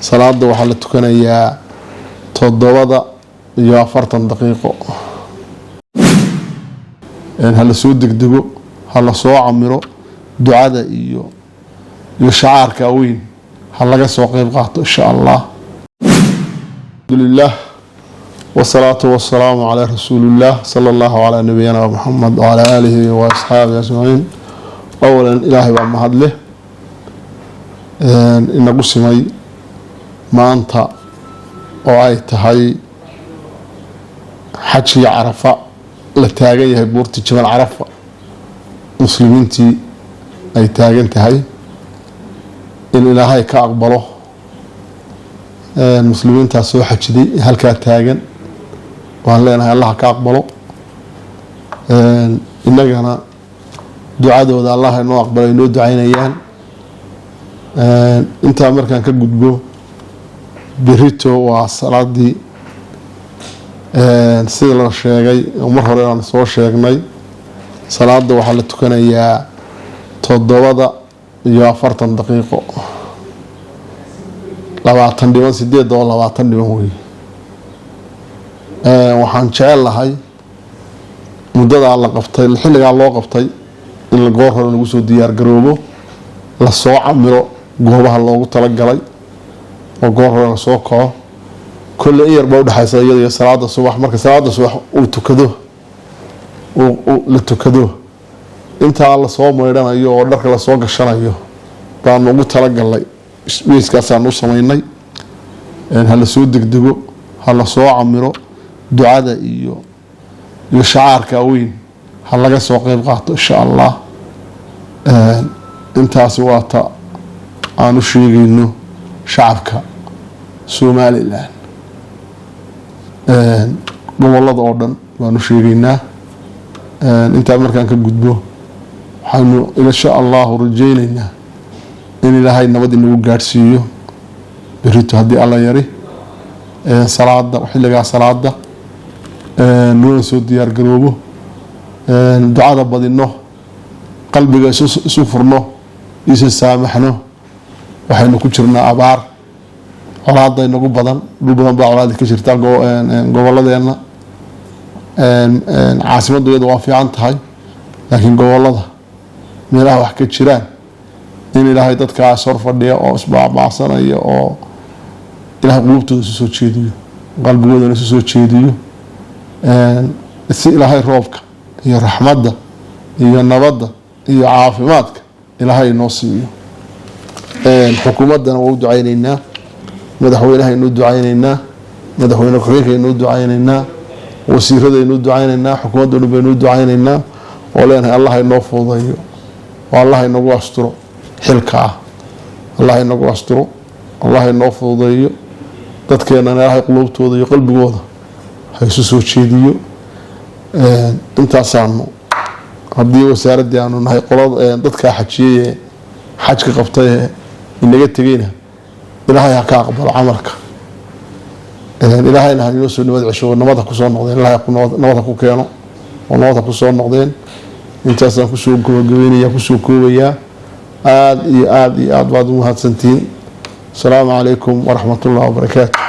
Salaada waxaa la tukanayaa 7:40. Hala soo degdego, ha la soo camiro, ducada iyo shacaarka weyn ha laga soo qeyb qaato, insha Allah. Alxamdulilah, wasalaatu wasalaamu calaa rasuuliillah, sala allahu calaa nabiyina Muxamed wacalaa aalihi wa asxaabihi ajmaciin. Awalan, Ilaahay baa mahadleh inagu simay maanta oo ay tahay xajkii Carafa la taagan yahay, buurtii Jabal Carafa muslimiintii ay taagan tahay, in Ilaahay ka aqbalo muslimiintaas soo xajiday halkaa taagan. Waan leenahay, Allah ka aqbalo, innagana ducadooda Allah inoo aqbalo, inoo ducaynayaan. Intaa markaan ka gudbo, berito waa salaadii sida la sheegay mar hore aan soo sheegnay. Salaada waxaa la tukanayaa 7:40, 20 dhiman, 7:20 dhiman wey. Waxaan jecel lahay muddadaa la qabtay, xilligaa loo qabtay, in goor hore lagu soo diyaar garoobo, lasoo camiro goobaha loogu talagalay oo goor hore lasoo kaco. Kolle in yar baa udhexaysa iyada iyo salaada subax. Marka salaada subax uu tukado, la tukado, intaa lasoo maydhanayo oo dharka lasoo gashanayo baanu ugu talagalnay, weyskaasaanu u samaynay. Ha la soo degdego, ha la soo camiro, ducada iyo shacaarka weyn ha laga soo qeyb qaato, insha Allah. Intaasi waa ta aan u sheegayno shacabka Somaliland, gobolada oo dhan baan u sheegaynaa. Intaa markaan ka gudbo, waxaynu insha Allahu rajeyneynaa in Ilaahay nabad inagu gaadhsiiyo berito, haddii Alla yari, salaada, xilligaa salaada loona soo diyaar garoobo, ducada badino, qalbiga isu furno, isa saamaxno. Waxaynu ku jirnaa abaar, colaada inagu badan, dhul badan baa colaadi ka jirta gobolladeena. Caasimaddu iyadu waa fiican tahay, laakiin gobolada meelaha wax ka jiraan, in Ilaahay dadkaas hor fadhiya oo isbaabacsanaya oo Ilahay quluubtooda isu soo jeediyo, qalbigoodana isu soo jeediyo, si Ilaahay roobka iyo raxmadda iyo nabadda iyo caafimaadka Ilaahay inoo siiyo. Xukuumaddana waa u ducayneynaa, madaxweynaha inuu ducayneynaa, madaxweyne ku-xigeenka inuu ducayneynaa, wasiirada inuu ducayneynaa, xukuumadda baynuu ducayneynaa oo leenahay, Allah inoo fududeeyo oo Allah inagu asturo xilka ah, Allah inagu asturo, Allah inoo fududeeyo, dadkeenana Ilaahay quluubtooda iyo qalbigooda ha isu soo jeediyo. Intaasaanu haddii wasaaraddii aanu nahay, qolada dadkaa xajiyey ee xajka qabtay ee inaga tegeyna, Ilaahay ha ka aqbalo camalka, Ilaahayna ha inoo soo nabad cesho, nabad ha kusoo noqdeen, Ilahay nabad ha ku keeno oo nabad ha kusoo noqdeen. Intaasaan kusoo gabagabeynaya, kusoo koobayaa. Aada iyo aada iyo aada baad u mahadsantihiin. Asalaamu calaykum waraxmat ullahi wabarakaatu.